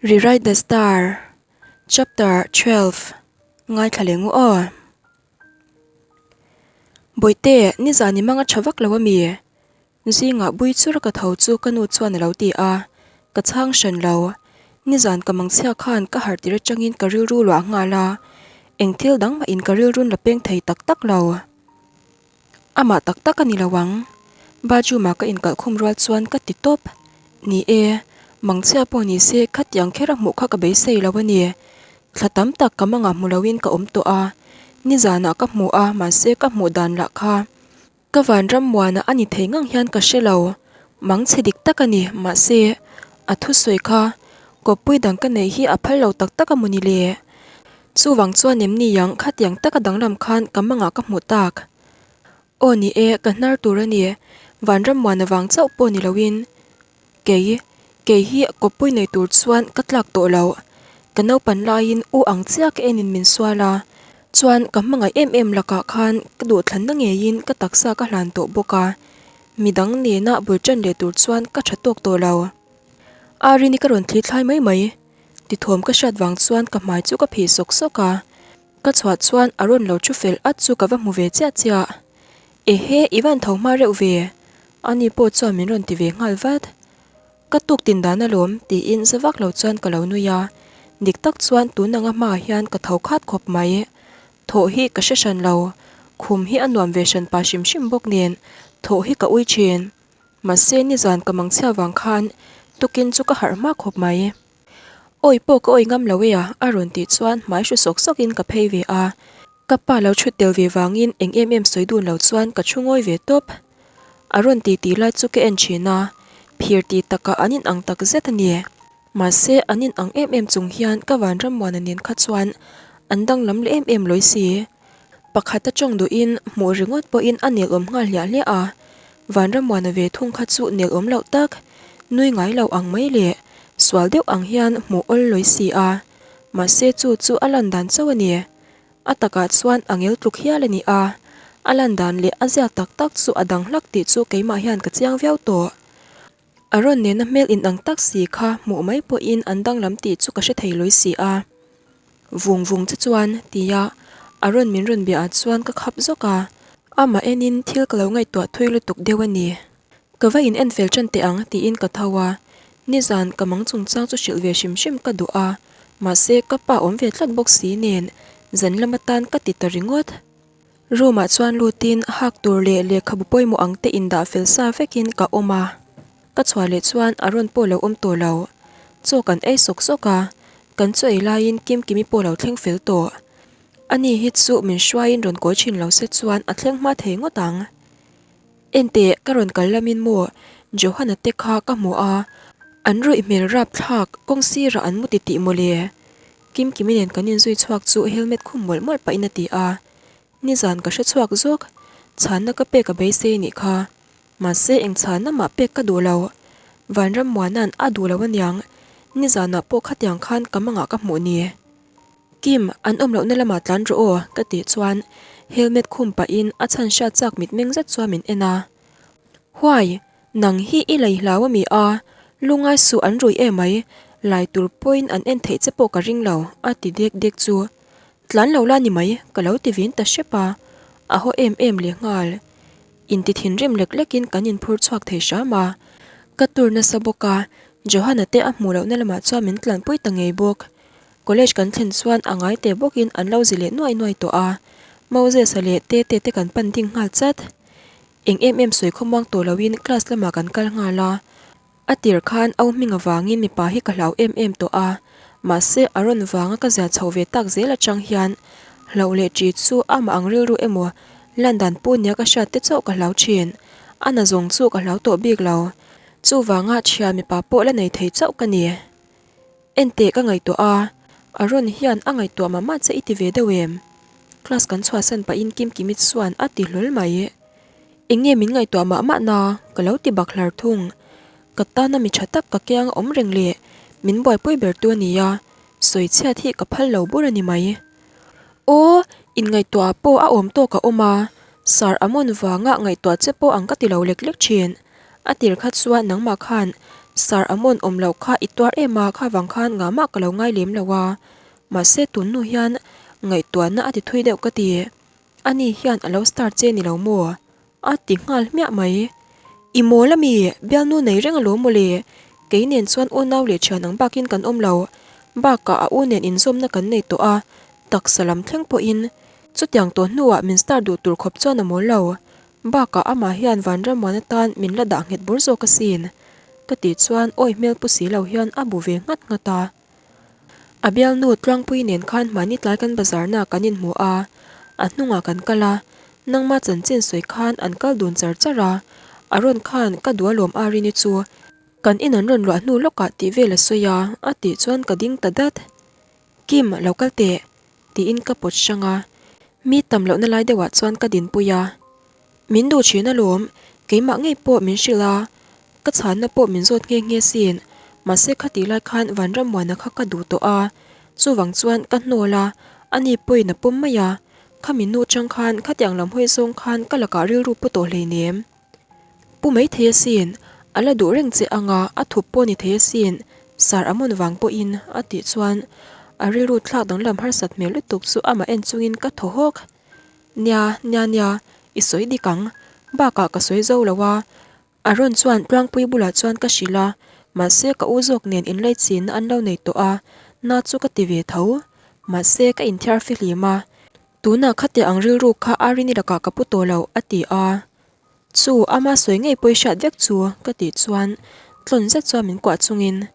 Rewrite the Star, Chapter 12 Ngaithla leh ngu aw. Bawihte, nizan i mang a tha vak lo ami? Zingah bui chur ka tho chu ka nu chuan a lo ti a, ka chhang hran lo. Nizan ka mangchhia khan ka harh tir atangin ka rilru luah nghal a, eng thil dang mah in ka rilrun la peng thei tak tak lo. Amah tak tak a ni lo ang. Bathroom ah ka inkalh khum rual chuan ka ti tawp. Ni e, mangchhia pawh ni se khatiang kher a hmuh kha ka beisei lo a ni. Thla tam tak ka mangah hmu loin ka awm tawh a. Nizanah ka hmu a, mahse ka hmuh dan lah kha. Ka vanram muana a ni thei ngang hian ka hre lo. Mangchhe dik tak a ni, mahse a thusawi kha kawppui dang ka neih hi a phal lo tak tak a maw ni le? Chuvang chuan em ni ang khatiang taka danglam khan ka mangah ka hmuh tak? Aw ni e, ka hnar tur a ni. Vanram muana vang chauh pawh ni loin kei, kei hi kawppui nei tur chuan ka tlak tawh lo. Ka naupan laiin u ang chiah ka enin min sual a, chuan ka hmangaih em em lakah khan ka duhthlanna ngeiin ka taksa ka hlan tawh bawk a, midang nena bul ṭan leh tur chuan ka ṭha tawk tawh lo. Arini ka rawn thli thlai mai mai. Tithuam ka hriat vang chuan ka hmai chu ka phih sawk sawk a, ka chhuah chuan a rawn lo thu fel at chu ka va hmu ve chiah chiah. Ehe, i van tho hma reuh ve? Ani pawh chuan min rawn ti ve nghal vat. Ka tuk tin dan alawm tiin za vak lo chuan ka lo nui a, dik tak chuan tun anga hmaah hian ka tho khat khawp mai. Thawh hi ka hre hran lo, khum hi a nuam ve hran pah hrim hrim bawk nen thawh hi ka ui thin. Mahse nizan ka mangchhia vang khan tukin chu ka harh hma khawp mai. Awi pawh ka awi ngam lo e a, a rawn tih chuan hmai hru sawk sawk in ka phei ve a. Ka pa lo chhut tel ve vangin eng em em sawi dun lo chuan ka thu ngawi ve tawp. A rawn ti ti lai chu ka en thin a, phir ti takah an in ang tak zet a ni. Mahse an in ang em em chung hian ka Vanrammuana nen kha chuan an danglam leh em em lawi si. Pakhat a tawng duhin hmuh ringawt pawhin a nelawm nghal hliah hliah a, Vanrammuana ve thung kha chu nelawm loh tak, nui ngai lo ang mai leh sual deuh ang hian hmuh awl lawi si a, mahse chu chu a lan dan chauh a ni. A takah chuan a ngel tluk hial a ni a, a lan dan leh a zia tak tak chu a dang hlak tih chu keimah hian ka chiang viau tawh. A rawn nena hmel inang tak si kha hmuh mai pawhin an danglam tih chu ka hre thei lawi si a. Vung vung che chuan tia a rawn min rawn biah ah chuan ka khap zawk a. Amah enin thil ka lo ngaihtuah thui lutuk deuh a ni. Ka va in en fel tan teh ang tiin ka tho a. Nizan ka mang chungchang chu hrilh ve hrim hrim ka duh a, mahse ka pa awm ve tlat bawk si nen zan lam atan ka ti ta ringawt. Room ah chuan lutin hak tur leh lehkhabu pawimawh ang te indah fel sa vekin ka awm a, ka chhuah leh chuan a rawn pawh lo awm tawh lo. Chaw kan ei sawk sawk a, kan chaw ei laiin Kimkimi pawh lo thleng fel tawh. Ani hi chu min hruaiin rawn kawi thin lo se chuan a thleng hma thei ngawt ang. Enteh, ka rawn kal lamin maw Johanna te kha ka hmu a, an ruih hmel rapthlak kawng sirah an mu titih mawle. Kimkimi nen kan inzui chhuak chu helmet khum mawlh mawlh pahin a ti a, nizan ka hre chhuak zawk, chhanna ka pek a beisei nih kha. Mahse eng chhanna mah pek ka duh lo. Vanram Muana'n a duh lo aniang, nizanah pawh khatiang khan ka mangah ka hmuh ni. Kim, an awm lohna lamah tlan rawh aw, ka tih chuan helmet khum pahin a chhan hriat chak mitmeng zet chuan min en a. Huai, nang hi i lei hlau a mi a, lungai suh an rui em mai, lai tur pawhin an en theih che pawh ka ring lo, a ti dek dek chu. Tlan lo la ni mai, ka lo ti vin ta hrep a, a haw em em leh nghal. Inti thinrim lek lekin kan inphur chhuak thei hram a, ka tur nasa bawk a, Johanna te a hmuh lohna lamah chuan min tlanpui ta ngei bawk. College kan thlen chuan a ngai teh bawkin an lo zi leh nuai nuai tawh a, Moses-a leh Tete te kan pan ding nghal chat. Eng em em sawi khawmuang tawh loin class lamah kan kal nghal a, a tir khan au hming avangin mipa hi ka hlau em em tawh a, mahse a rawn vanga ka zia chho ve tak zel atang hian hlauh leh ṭi chu amah ang rilru emaw lan dan pu nia ka hriat te chauh ka hlau ṭhin, a na zawng chu ka hlau tawh bik lo. Chuvanga ṭhian mipa pawh la nei thei chauh ka ni. Enteh ka ngaihtuah a, Aaron hian a ngaihtuah mah mah che i ti ve deuh em? Class kan chhuahsan pahin Kimkimi chuan a ti hlawl mai. Eng nge min ngaihtuah mah mah na? Ka lo ti bak hlar thung. Ka tana mi tha tak ka kiang a awm reng leh min buaipui ber tu a ni a, sawi chhiat hi ka phal lo bur a ni mai. Aw, inngaihtuah ah pawh a awm tawk a awm a, Sir Amon vanga ngaihtuah che pawh ang ka ti lo lek lek thin. A tir kha chuan nangmah khan. Sir Amon awm loh kha i tuar em a, kha vang khan ngah mah ka lo ngai lem lo a. Mahse tun hnu hian ngaihtuahna a ti thui deuh ka ti. Ani hian a lo star che ni lo maw? A ti nghal hmiah mai. I mawl ami, bialnu nei reng alawm mawle. Kei nen chuan unau leh thian ang bakin kan awm lo. Bakah a u nen inzawmna kan nei tawh a, taksa lam thleng pawhin chutiang tawh hnuah min star duh tur khawp chuan a mawl lo. Bakah amah hian Vanramuan atan min la dah nghet bur zawk asin. Ka tih chuan awi hmel pu si lo hian a bu ve nghat nghat a. A bialnu Tluangpui nen khan hmani tlai kan bazar na kan inhmu a, a hnungah kan kal a, nangma chanchin sawi khan an kal dun char char a, a rawn khan ka duh alawm Arini chu kan in an rawn luah hnu lawkah tih vel a sawi a, a tih chuan ka ding ta dat. Kim, lo kal teh, tiin ka pawt hrang a, mi tam lohna lai deuhah chuan ka dinpui a. Min duh thin alawm, keimah ngei pawh min hrilh a, ka chhanna pawh min zawt nghe nghe sin, mahse khatih lai khan Vanrammuana kha ka duh tawh a, chuvang chuan ka hnawl a, ani pawhin a pawm mai a, khami nu chang khan khatiang lam hawi zawng khan ka lakah rilru pu tawh hleinem. Pu maithei asin, a la duh reng che anga a thup pawh ni thei asin, Sir Amon vang pawhin a tih chuan a rilru thlak danglam harsat hmel lutuk chu amah en chungin ka thaw hawk. Nia, nia nia, i sawi dik ang. Bakah ka sawi zo lo a. Aaron chuan Tluangpui bulah chuan ka hrilh a, mahse ka u zawk nen inlaichinna an lo nei tawh a, na chu ka ti ve tho. Mahse ka inthiar fihlim a, tunah khatia ang rilru kha Arini lakah ka pu tawh lo, a ti a. Chu, ama sawi ngei pawh i hriat vek chu, ka tih chuan tlawn zet chuan min kuah chungin,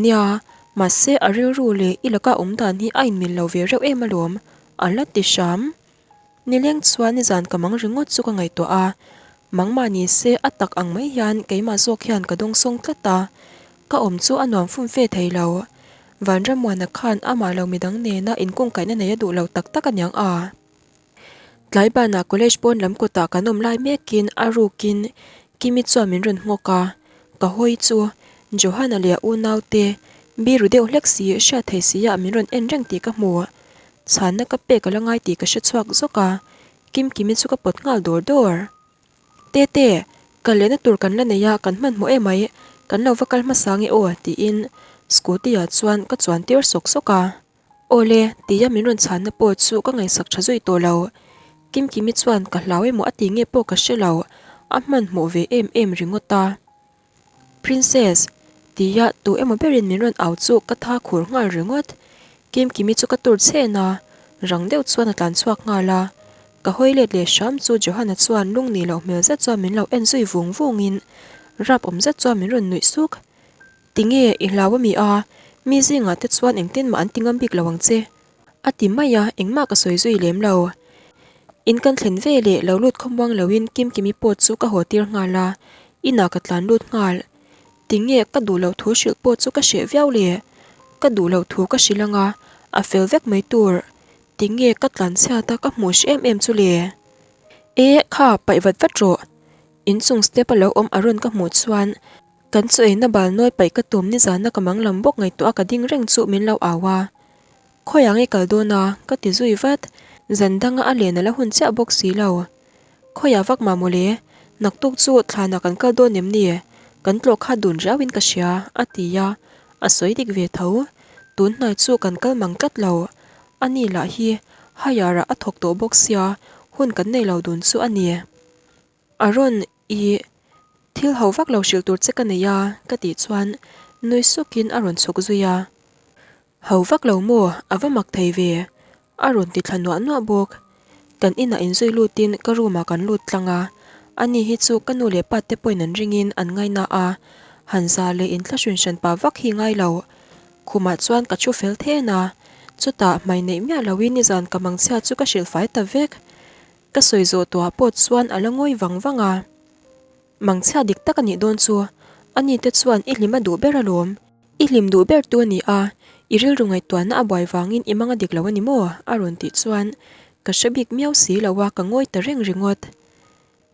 Nia, mahse a rilru leh i laka awm dan hi a inmil lo ve reuh em alawm, a la ti hram. Nileng chuan nizan ka mang ringawt chu ka ngaihtuah a, mangmah ni se a tak ang mai hian keimah zawk hian ka dawngsawng tlat a, ka awm chu a nuam fum fe thei lo. Vanramuana khan amah lo midang nena inkungkaihna nei a duh lo tak tak aniang a. Tlai banah college pawn lam kawtah kan awm lai mekin a rukin Kimi chuan min rawn nghawk a, ka hawi chu Johanna leh a unaute biru deuh hlek si hriat thei si ah min rawn en reng tih ka hmu. Chhanna ka pek a la ngai tih ka hre chhuak zawk a, Kimkimi chu ka pawt nghal dawr dawr. Tete, kal lehna tur kan la nei a, kan hmanhmawh emai, kan lo va kal hmasa nge aw tiin scooty ah chuan ka chuan tir sawk sawk a. Awle, tia min rawn chhanna pawh chu ka ngaihsak tha zui tawh lo. Kimkimi chuan ka hlau emaw a ti nge pawh ka hre lo, a hmanhmawh ve em em ringawt a. Princess, tia tu emaw berin min rawn au chu ka tha khur nghal ringawt. Kimkimi chu ka tur chhen a, rang deuh chuan a tlan chhuak nghal a. Ka hawi let leh hram chu Johanna chuan lung nih loh hmel zet chuan min lo en zui vung vungin rap awm zet chuan min rawn nuih suk. Tinge i hlau ami a, mi zingah te chuan engtin mah an ti ngam bik lo ang che. A ti mai a, engmah ka sawi zui lem lo. In kan thlen ve leh lo lut khawmuang loin Kimkimi pawh chu ka haw tir nghal a, inah ka tlan lut nghal. Tinge ka duh loh thu hrilh pawh chu ka hreh viau le. Ka duh loh thu ka hrilh anga, a fel vek mai tur. Tinge ka tlan chhiat a ka hmuh hre em em chu le. E kha paih vat vat rawh. Inchung step a lo awm a rawn ka hmuh chuan Kan chu eina bal nawi paih ka tum nizana ka mang lam bawk ngaihtuah a ka ding reng chu min lo au a. Khawiah nge kal dawn a? Ka ti zui vat. Zan danga a len a la hun chiah bawk si lo. Khawiah vak mah mawle, naktuk chu thlanah kan kal dawn em ni? Kan tlawh kha dun riau in ka hria, a ti a, a sawi dik ve tho. Tun hnai chu kan kal mang tlat lo. Ani lah hi higher ah a thawk tawh bawk sia, hun kan nei lo dun chu a ni. Aaron, i thil ho vak lo hrilh tur che ka nei a, ka tih chuan nui sukin a rawn chhuk zui a. Ho vak lo maw, a va mak thei ve, a rawn ti thla nuah nuah bawk. Kan inah inzui lutin ka room ah kan lut tlang a, ani hi chu ka nu leh pa te pawhin an ringin an ngaina a, han za leh inthlahrun hran pah vak hi ngai lo. Khumah chuan ka thu fel then a, chutah hmai neih miah loin nizan ka mangchhia chu ka hrilh fai ta vek. Ka sawi zawh tawhah pawh chuan a la ngawi vang vang a. Mangchhia dik tak a nih dawn chu, ani te chuan i hlim a duh ber alawm. I hlim duh ber tu a ni a, i rilru ngaihtuahna a buai vangin i mang a dik lo a ni maw? a rawn tih chuan ka hre bik miau si lo a, ka ngawi ta reng ringawt.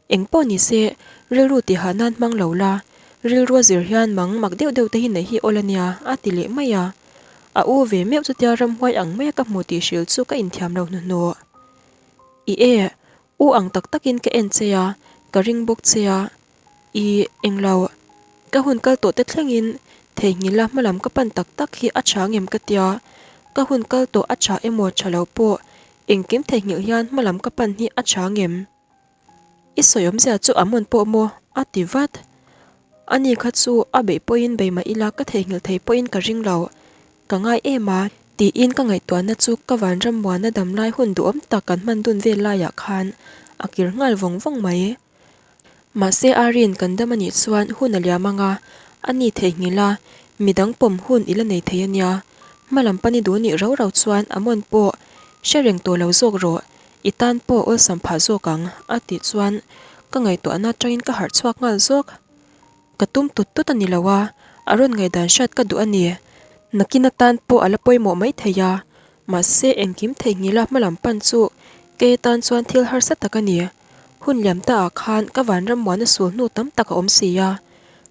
Eng pawh ni se, rilru tihah nan hmang lo la, rilru a zir hian mang mak deuh deuh te hi neih hi awl a nia, a ti leh mai a. A u ve meuh chutia ramhuai ang maia ka hmu tih hrilh chu ka inthiam lo hnuhnawh. I e, u ang tak takin ka en che a, ka ring bawk che a, i englo. Ka hun kal tawh te thlengin theihnghilh a hmalam ka pan tak tak hi a tha ngem ka tia, ka hun kal tawh a tha emaw tha lo pawh engkim theihnghilh hian hmalam ka pan hi a tha ngem? I sawi awmzia chu a hmun pawh maw? a ti vat. Ani kha chu a beih pawhin bei mah ila ka theihnghilh thei pawhin ka ring lo, ka ngai em a, tiin ka ngaihtuahna chu ka vanram muana damlai hun duhawm tak kan hman dun vel laiah khan a kir nghal vawng vawng mai. Mahse Arin kan dam anih chuan hun a liam anga, a ni theihnghilh a, midang pawm hun i la nei thei ania. Hmalam pan i duh nih rau rau chuan Amon pawh hre reng tawh lo zawk rawh, i tan pawh awlsam phah zawk ang a tih chuan ka ngaihtuahna atangin ka harh chhuak nghal zawk. Ka tum tut tut a ni lo a, a rawn ngaihdan hriat ka duh a ni. Nakin atan pawh a la pawimawh mai thei a, mahse engkim theihnghilh a hmalam pan chu kei atan chuan thil harsa tak a ni. Hun liam ta ah khan ka vanram muana sul hnu tam tak a awm si a,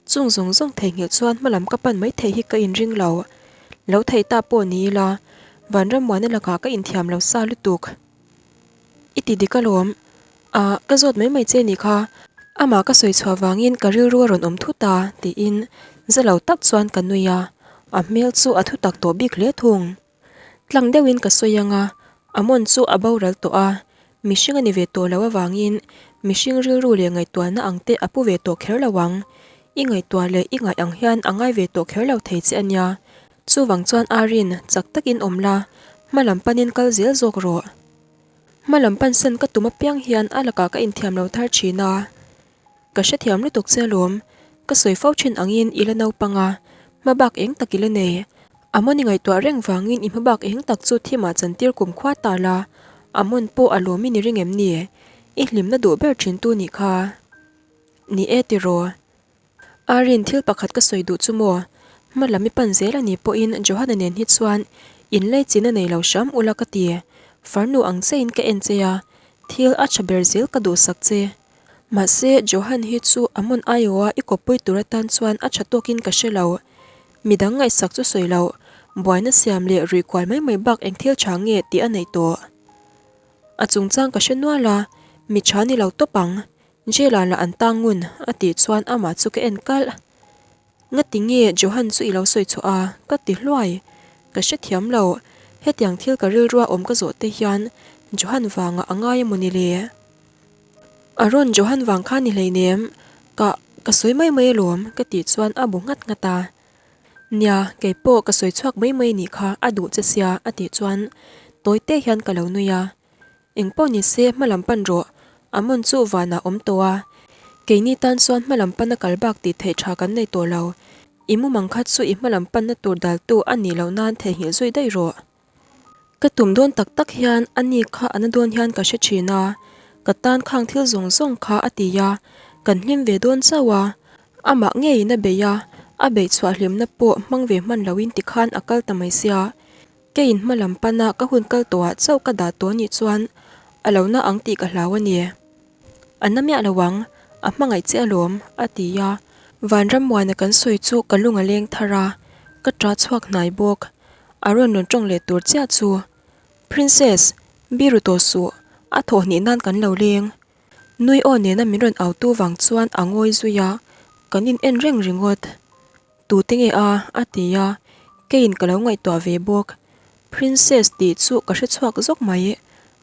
chung zawng zawng theihnghilh chuan hmalam ka pan mai thei hi ka inring lo. Lo thei ta pawh ni ila, vanram muana lakah ka inthiam lo sa lutuk. I ti dik alawm. Ah, ka zawt mai mai che nih kha. Amah ka sawi chhuah vangin ka rilru a rawn awm thut a, tiin za lo tak chuan ka nui a, a hmel chu a thutak tawh bik hle thung. Tlang deuhin ka sawi ang a, Amon chu a boral tawh a, mihring a ni ve tawh lo avangin mihring rilru leh ngaihtuahna ang te a pu ve tawh kher lo ang. I ngaihtuah leh i ngaih ang hian a ngai ve tawh kher lo thei che a nia. Chuvang chuan Arin, chak takin awm la, hma lam panin kal zel zawk rawh. Hma lam pansan ka tum apiang hian a lakah ka inthiam lo thar thin a. Ka hrethiam lutuk che alawm, ka sawi fo thin angin i la naupang a, hma bak eng tak i la nei. Amon i ngaihtuah reng vangin i hma bak eng tak chu thimah chantir kum khua ta la, Amon pawh a lawm i ni ring em ni? I hlimna duh ber thin tu nih kha. Ni e tiraw. Arin thil pakhat ka sawi duh chu maw? Hma lam i pan zel a nih pawhin Johanna nen hi chuan inlei chin a nei lo hram ula ka ti. Farnu ang chein ka en che a, thil a tha ber zel ka duhsak che. Mahse Johan hi chu a hmun aiawha i kawppui tur atan chuan a tha tawkin ka hre lo. Midang ngaihsak chu sawi loh, buaina siam leh ruih kual mai mai bak eng thil tha nge tih a neih tawh. A chungchang ka hre nual a, mi tha ni lo tawp ang. Jail ah lah an tang ngun a tih chuan amah chu ka en kalh. Ngati nge Johan chu i lo sawi chhuah a? ka ti hluai. Ka hrethiam lo, hetiang thil ka rilrua awm ka zawh te hian Johan vangah a ngai emaw ni le? Aaron Johan vang kha ni hleinem, ka ka sawi mai mai alawm ka tih chuan a bu nghat nghat a. Nia, keipawh ka sawi chhuak mai mai nih kha a duh che sia a tih chuan tawi te hian ka lo nui a. Engpawh ni se hma lam pan rawh, Amon chu vanah awm tawh a, keini tan chuan hma lam pana kal bak tih theih tha kan nei tawh lo. I mumang kha chu i hma lam panna tur daltu a nih loh nan theihnghilh zui daih rawh. Ka tum dawn tak tak hian a ni kha a na dawn hian ka hre thin a, ka tan khang thil zawng zawng kha a ti a, kan hlim ve dawn chauh a, amah ngeiin a bei a, a beih chhuah hlimna pawh hmang ve hman loin tikhan a kal ta mai sia. Keiin hma lam pana ka hun kal tawhah chauh ka dah tawh anih chuan a lo na ang tih ka hlau a ni. A na miah lo ang, a hmangaih che alawm, a ti a. Vanrammuana kan sawi chu ka lung a leng thar a, ka ṭah chhuak hnai bawk. A rawn rawn ṭawng leh tur chiah chu, Princess, biru tawh suh, a thawhhnih nan kan lo leng. Nui aw nena min rawn au tu vang chuan a ngawi zui a, kan in en reng ringawt. Tute nge a? a ti a, keiin ka lo ngaihtuah ve bawk. Princess tih chu ka hre chhuak zawk mai.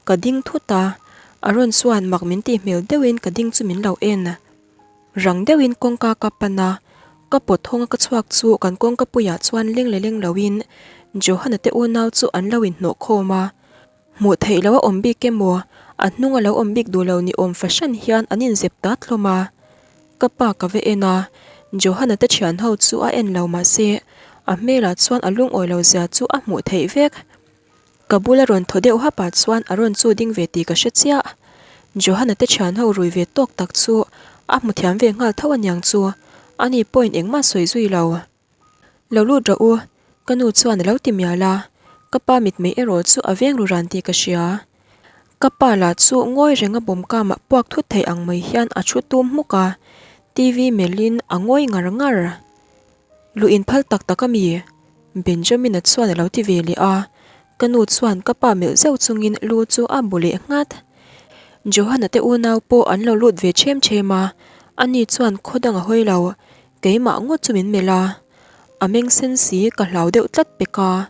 Ka ding thut a, Aaron chuan mak min tih hmel deuhin ka ding chu min lo en. Rang deuhin kawngka ka pan a, ka pawt hawnga ka chhuak chu kan kawngka puiah chuan leng leh leng loin Johanna te unau chu an lo inhnawh khawm a. Hmuh theih loh a awm bik emaw, a hnung a lo awm bik duh lo ni awm fahran hian an inzep ta hlawm a. Ka pa ka va en a, Johanna te thian ho chu a en lo mahse a hmelah chuan a lungawi lo zia chu a hmuh theih vek. Ka bula rawn thaw deuh hap ah chuan a rawn chu ding ve tih ka hre chiah. Johanna te thian ho rui ve tawk tak chu a hmu thiam ve nghal tho aniang chu, ani pawhin engmah sawi zui lo. Lo lut rawh u, ka nu chuan a lo ti mial a, ka pa mitmei erawh chu a veng ru ran tih ka hria. Ka pa lah chu ngawi renga bawm kamah puak thut thei ang mai hian a thu tum hmuk a, TV melhin a ngawi ngar ngar. Luh in phal tak tak a mi? Benjamin-a chuan a lo ti ve leh a, ka nu chuan ka pa melh zeuh chungin lu chu a bu leh nghat. Johanna te unau pawh an lo lut ve ṭhem ṭhem a, ani chuan khaw dang a hawi lo. Keimah ngawt chu min melh a, a meng sen si ka hlau deuh tlat pek a.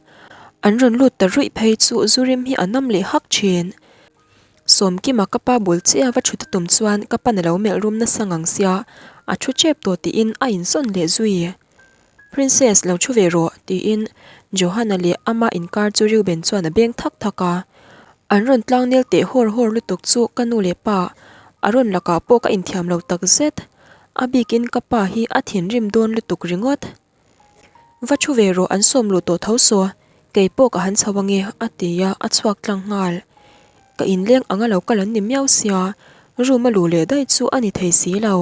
An rawn lut ta ruih phei chu zu rim hi a nam leh hak thin. Sawmkima ka pa bul chiah va thut a tum chuan ka pan a lo melh rum nasa ngang sia, a thu tep tawh tiin a insawn leh zui. Princess lo thu ve rawh tiin Johanna leh ama inkar chu Reuben chuan a beng thak thak a. An rawn tlangnel teh hawr hawr lutuk chu ka nu leh pa a rawn lakah pawh ka inthiam lo takzet. A bikin ka pa hi a thinrim dawn lutuk ringawt. Va thu ve rawh an sawm luh tawh tho saw, kei pawh ka han chho ange a ti a, a chhuak tlang nghal. Ka inleng anga lo kal an ni miau sia, room a luh leh daih chu a ni thei si lo.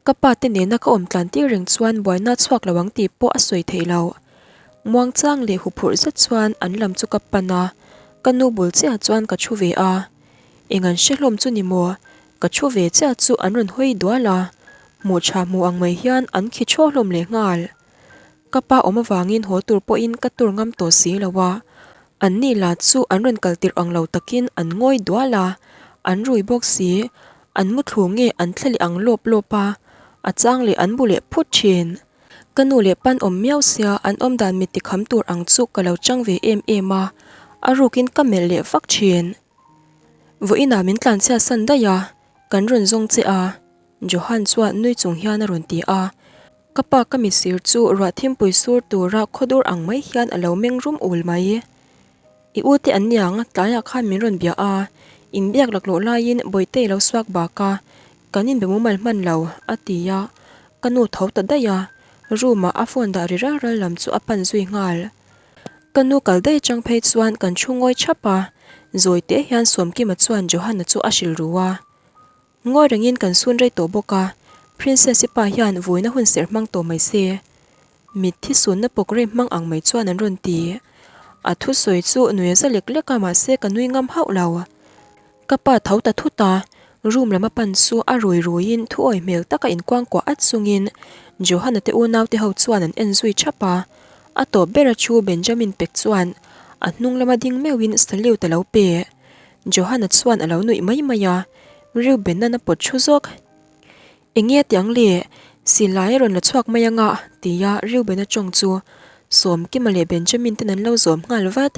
Ka pa te nena ka awm tlan tir reng chuan buaina a chhuak lo ang tih pawh a sawi theih lo. Muangchang leh huphurh zet chuan an lam chu ka pan a, ka nu bul chiah chuan ka thu ve a. Eng an hre hlawm chu ni maw? Ka thu ve chiah chu an rawn hawi dual a, hmuh tha hmu ang mai hian an khi thaw hlawm leh nghal. Ka pa awm avangin haw tur pawhin ka tur ngam tawh si lo a, an ni lah chu an rawn kal tirh ang lo takin an ngawi dual a, an rui bawk si, an muthlu nge an thle leh ang lawp lawp a, a chang leh an bu leh phut thin. Ka nu leh pan awm miau sia an awm dan mit tikham tur ang chu ka lo chang ve em em a, a rukin ka melh leh vak thin. Vawiinah min tlanchhiat san daih a, kan rawn zawng che a, Johan chuan nui chung hian a rawn ti a. Ka pa ka mitsir chu ruah thimpui sur tura khawdur ang mai hian a lo meng rum ul mai. I u te an niang, tlaiah khan min rawn bia a, inbiak laklawh laiin Bawihte i lo suak bak a, kan inbe mumal hman lo, a ti a. Ka nu tho ta daih a, room-ah a phone dah ri ral ral lam chu a pan zui nghal. Ka nu kal daih atang phei chuan kan thu ngawi thap a, zawi teh hian Sawmkima chuan Johanna chu a hrilh ru a. Ngawi rengin kan sun rei tawh bawk a, Princess-i pa hian vuina hun serh hmang tawh mai se. Mitthi sunna pawk rei hmang ang mai chuan an rawn ti. A thusawi chu nui a za lek lek a mahse ka nui ngam hauh lo. Ka pa tho ta thut a, room lam a pan chu a rui ruiin thuawi hmel taka inkuangkuah at chungin Johanna te unaute ho chuan an en zui thap a. A tawp bera thu Benjamin pek chuan a hnung lama ding meuhin salute a lo pe. Johanna chuan a lo nuih mai mai a, Reuben-a'n a pawt thu zawk. Enge ti ang le? Silai a rawn la chhuak mai anga tia Reuben-a tawng chu Sawmkima leh Benjamin ten an lo zawm nghal vat.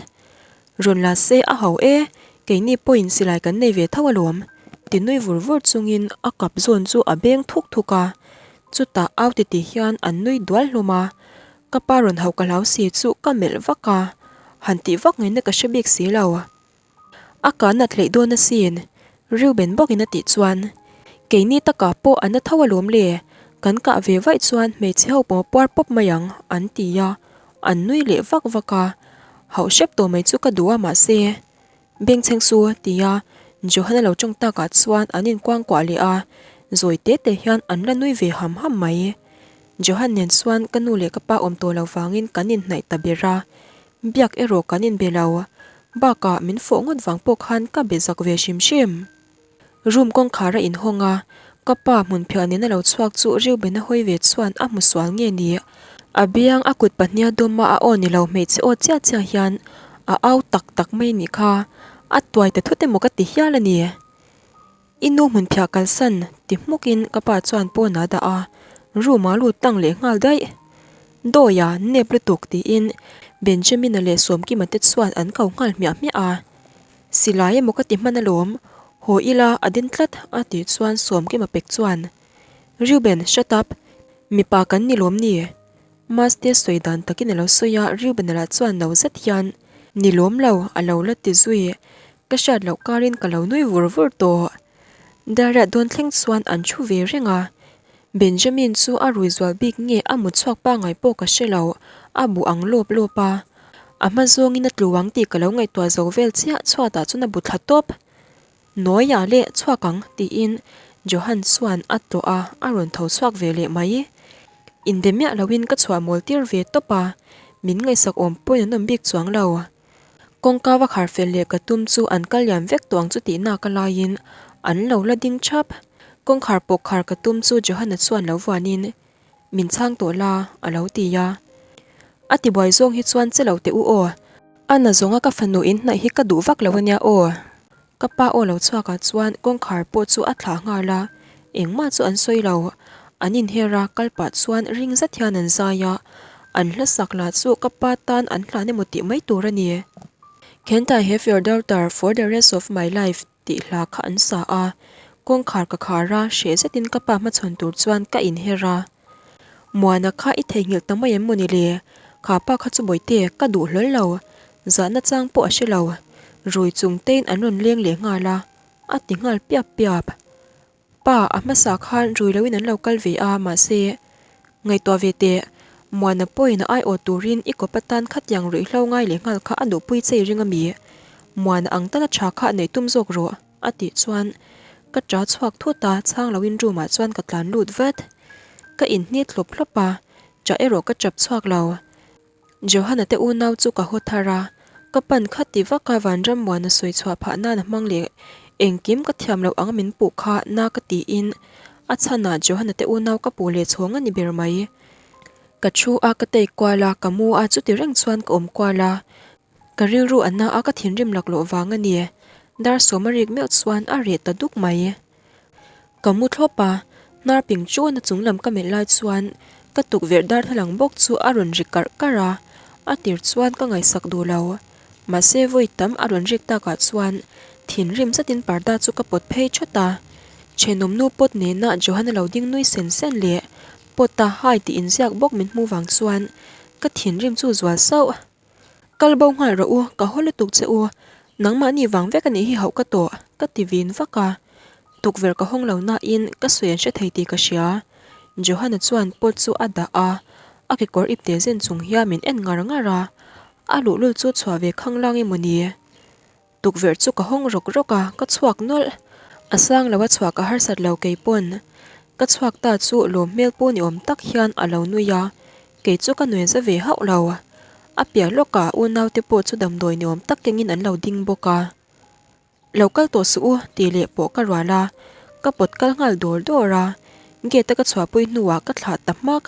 Rawn la se a ho e, keini pawhin silai kan nei ve tho alawm, ti nui vur vur chungin a kap zawn chu a beng thuk thuk a. Chutah au titi hian an nui dual hlawm a, ka pa rawn hauh ka hlau si chu ka melh vak a, han tih vak ngaihna ka hre bik si lo. A ka nat hleih dawn asin, Reuben bawkin a tih chuan, Keini takah pawh a na tho alawm le, kan kah ve vaih chuan hmeichhe ho pawh puar pawp mai ang, an ti a, an nui leh vak vak a. Hauh hrep tawh mai chu ka duh a mahse, Bengchheng su, tia Johan-a lo tawng takah chuan an inkuangkuah leh a, zawi te te hian an la nui ve ham ham mai. Johan nen chuan ka nu leh ka pa awm tawh lo vangin kan inhnaih ta ber a, Biak erawh kan inbe lo. Bakah min fawh ngawt vang pawh khan ka be zak ve hrim hrim. Room kawngkhar a inhawng a, ka pa hmunphiah nena lo chhuak chu Reuben a hawi ve chuan a hmu sual nge ni? A biang a kut pahnia dawma a aw ni lo hmeichhe aw chiah chiah hian a au tak tak mai nih kha. A tuai ta thut emaw ka ti hial a ni. I nu hmunphiah kalsan ti hmukin ka pa chuan pawn a dah a, room ah lut tlang leh nghal daih. Dawia nep lutuk tiin Benjamin-a leh Sawmkima te chuan an ko nghal hmiah hmiah a. Silai emaw ka ti hman alawm, haw ila a din tlat a tih chuan Sawmkima pek chuan, Reuben, shut up, mipa kan ni lawm ni? Maste sawi dan takin a lo sawi a, Reuben-a lah chuan no zet hian, Ni lawm lo, a lo la ti zui. Ka hriat loh karin ka lo nui vur vur tawh. Dariah dawn thleng chuan an thu ve reng a. Benjamin chu a rui zual bik nge a mut chhuak pangai pawh ka hre lo, a bu ang lawp lawp a. A hma zawngin a tlu ang tih ka lo ngaihtuah zo vel chiah chhuatah chuan a bu thla tawp. Nawiah leh chhuak ang tiin Johan chuan a tlawh a, a rawn tho chhuak ve leh mai. Inbe miah loin ka chhuah mawl tir ve tawp a, min ngaihsak awm pawhin an awm bik chuang lo. Kawngka va khar fel leh ka tum chu an kal liam vek tawh ang chu tih nak a laiin an lo la ding thap. Kawngkhar pawh khar ka tum chu Johanna chuan lo vuanin, Min chhang tawh la, a lo ti a. A tibuai zawng hi chuan che lo teh u aw. A na zawnga ka fanu in hnaih hi ka duh vak lo ania aw. Ka pa aw lo chhuakah chuan kawngkhar pawh chu a thlah nghal a, engmah chu an sawi lo. An inher a, kal pah chuan ring zet hian an zai a, an hla sak lah chu ka pa tan an hlan emaw tih mai tur a ni. Can't I have your daughter for the rest of my life tih hla kha an sa a, kawngkhar ka khar a, hreh zetin ka pa hmachhawn tur chuan ka inher a. Muana kha i theihnghilh ta mai em maw ni le? Kha pa kha chu bawihte, ka duh hlawl lo. Zahna chang pawh a hre lo. Rui chung tein an rawn leng leh nghal a, a ti nghal piap piap. Pa, a hmasa khan rui loin an lo kal ve a, mahse, ngaihtuah ve teh, Muana pawhin a aiawh turin i kawp atan khatiang ruihhlo ngai leh nghal kha a duhpui che i ring a mi? Muana ang tala tha kha neih tum zawk rawh, a tih chuan ka ṭa chhuak thut a, chhang loin room ah chuan ka tlan lut vat. Ka inhnit hlawp hlawp a, ṭah erawh ka ṭap chhuak lo. Johana te unau chu ka haw thar a, ka pan kha ti vak a Vanrammuana sawi chhuah phah nan a hmang leh engkim ka thiam loh ang min puh kha na ka tiin a chhanah Johana te unau ka puh leh chhawng a ni ber mai. Ka thu a, ka take kual a, ka mu a, chuti reng chuan ka awm kual a, ka rilru a na a ka thinrim laklawh vang a ni. Dar sawm a rik meuh chuan a reh ta duk mai. Ka mu thlawp a, hnar ping chuna chung lam ka melh lai chuan ka tukverh darthlalang bawk chu a rawn ri karh karh a, a tir chuan ka ngaihsak duh lo. Mahse vawi tam a rawn rik takah chuan thinrim zetin parda chu ka pawt phei thawt a, thenawmnu pawt nena Johan-a lo ding nui sen sen leh pawt a hai tih inziak bawk min hmuh vang chuan ka thinrim chu zual sauh. Kal bo nghal rawh u, ka haw lutuk che u. Nangmahni vang vek a nih hi hauh ka tawh, ka ti vin vak a. Tukverh ka hawng lo nain ka sawi an hre thei tih ka hria. Johanna chuan pot chu a dah a, a kekawr ipte zen chung hian min en ngar ngar a. A luhlul chu chhuah ve khanglang emaw ni? Tukverh chu ka hawng rawk rawk a, ka chhuak nawlh. A sang lo a chhuah ka harsat lo kei pawn. Ka chhuak ta chu lawm hmel pawh ni awm tak hian a lo nui a, kei chu ka nui za ve hauh lo. A piah lawkah unaute pawh chu damdawi ni awm tak kengin an lo ding bawk a. Lo kal tawh suh u tih leh pawh ka rual a, ka pawt kal nghal dawr dawr a. Gate a ka chhuahpui hnuah ka thlah ta hmak.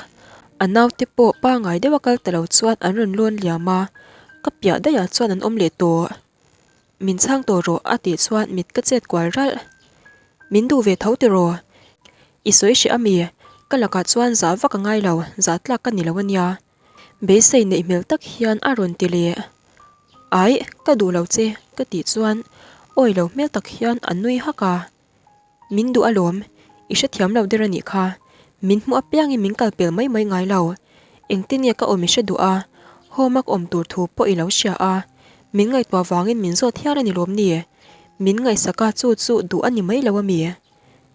A naute pawh pangai deuha kal ta lo chuan an rawn lawn liam a, Ka piah daihah chuan an awm leh tawh. Min chhang tawh rawh a tih chuan mit ka chet kual ralh. Min duh ve tho tiraw? I sawi hreh ami? Ka lakah chuan zah vak a ngai lo, zah tlak ka ni lo ania. Beisei neih hmel tak hian a rawn ti leh. Aih, ka duh lo che ka tih chuan awi lo hmel tak hian a nui hak a. Min duh alawm, i hrethiam lo der a nih kha. Min hmuh apiangin min kal pel mai mai ngai lo. Engtin nge ka awm i hre duh a, home a ka awm tur thu pawh i lo hria a. Min ngaihtuah vangin min zawt hial a ni lawm ni? Min ngaihsak a chu chu duh a ni mai lo a mi?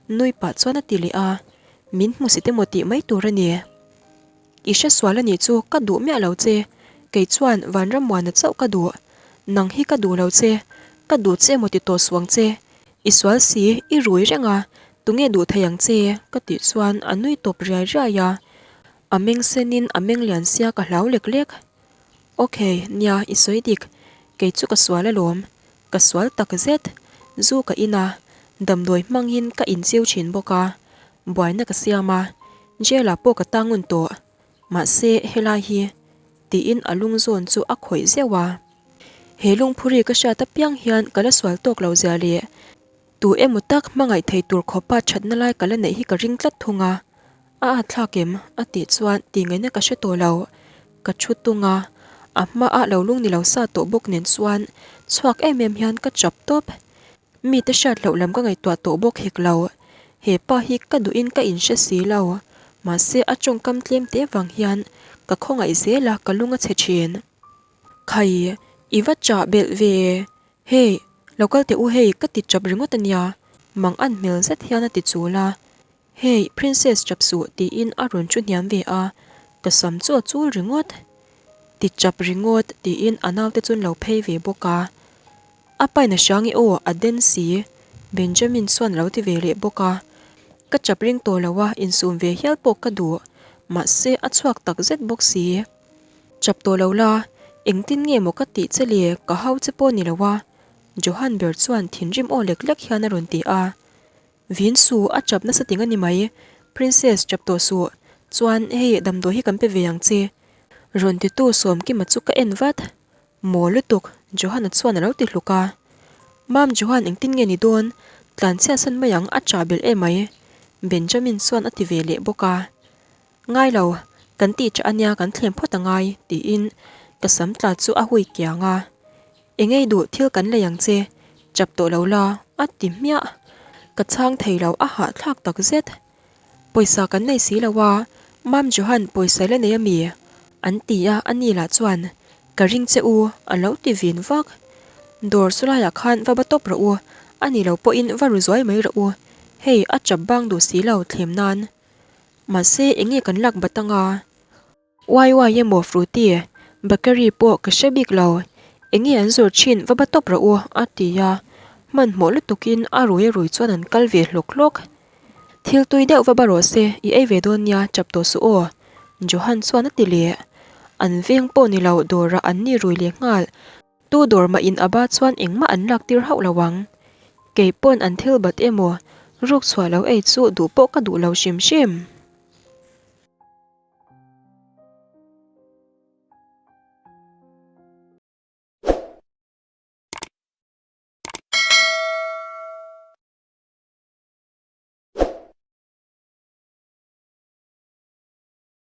Nui pah chuan a ti leh a, min hmusit emaw tih mai tur a ni. I hre sual a nih chu ka duh miah lo che, kei chuan Vanrammuana chauh ka duh. Nang hi ka duh lo che, ka duh che emaw ti tawh suang che. I sual si, i rui reng a, tunge duh thei ang che? ka tih chuan a nui tawp riai riai a. A meng senin a meng lian sia ka hlau lek lek. Ok, nia i sawi dik, kei chu ka sual alawm, ka sual tak zet, zu ka in a, damdawi hmangin ka inchiu thin bawk a, buaina ka siam a, jail ah pawh ka tang ngun tawh, mahse helai hi tiin a lung zawn chu a khawih zeuh a. He lungphuri ka hriat apiang hian ka la sual tawk lo zia leh tu emaw tak hmangaih thei tur khawpa thatna lai ka la neih hi ka ring tlat thung a. A at thlak em? a tih chuan tih ngaihna ka hre tawh lo. Ka thu tung a, a hmaah lo lung ni lo sa tawh bawk nen chuan chhuak em em hian ka chap tawp. Mite hriat loh lam ka ngaihtuah tawh bawk hek lo. He pa hi ka duhin ka inhre si lo. Mahse a tawngkam tlem te vang hian ka khawngaih zel a, ka lung a chhe thin. Khai, i va chah belh ve. Hei, lo kal teh u hei ka ti chap ringawt a nia. Mang an hmel zet hian a ti chul a. Hei, Princess chap suh tiin a rawn thu hniam ve a, ka sam chu a chul ringawt. Ti chap ringawt tiin a naute chu an lo phei ve bawk a. A pain a hria nge aw, a den si. Benjamin chuan a lo ti ve leh bawk a. Ka chap ring tawh lo a, insum ve hial pawh ka duh. Mahse, a chhuak tak zet bawk si. Chap tawh lo la, engtin nge maw ka tih che le, ka hau che pawh ni lo a. Johan ber chuan thinrim aw lek lek hian a rawn ti a. Vin su, a chap nasa ting a ni mai. Princess, chap tawh suh. Chuan, hei damdawi hi kan pe ve ang che. Rawn titu Sawmkima chu ka en vat. Maw lutuk, Johan-a chuan a lo ti hluk a. Mam Johan engtin nge ni dawn? Tlan chhiatsan mai ang, a chah belh em mai. Benjamin chuan a ti ve leh bawk a. Ngai lo, kan tih ṭah ania kan thlem phawt a ngai, tiin ka sam tla chu a hui kiang a. Engei duh thil kan lei ang che, chap tawh lo la, a ti hmiah. Ka chhang thei lo, a hahthlak tak zet. Pawisa kan nei si lo a, Mam Johan pawisa la nei ami? An ti a, ani lah chuan, Ka ring che u, a lo ti vin vak. Dawr chu laiah khan va ba tawp rawh u, ani lo pawhin va ru zuai mai rawh u, hei a chap bang duh si lo thlem nan. Mahse enge kan lak bat anga? Uai uai emaw Fruity, Bakery pawh ka hre bik lo, enge an zawr thin va ba tawp rawh u a ti a, hmanhmawh lutukin a rui a rui chuan an kal ve hlawk hlawk. Thil tui deuh va ba rawh se, i ei ve dawn nia chap tawh suh aw, Johan chuan a ti leh. An veng pawh ni lo dawrah an ni rui leh nghal. Tu dawr mah in a ba chuan engmah an lak tir hauh lo ang. Kei pawn an thil bat emaw ruk chhuah lo ei chu duh pawh ka duh lo hrim hrim.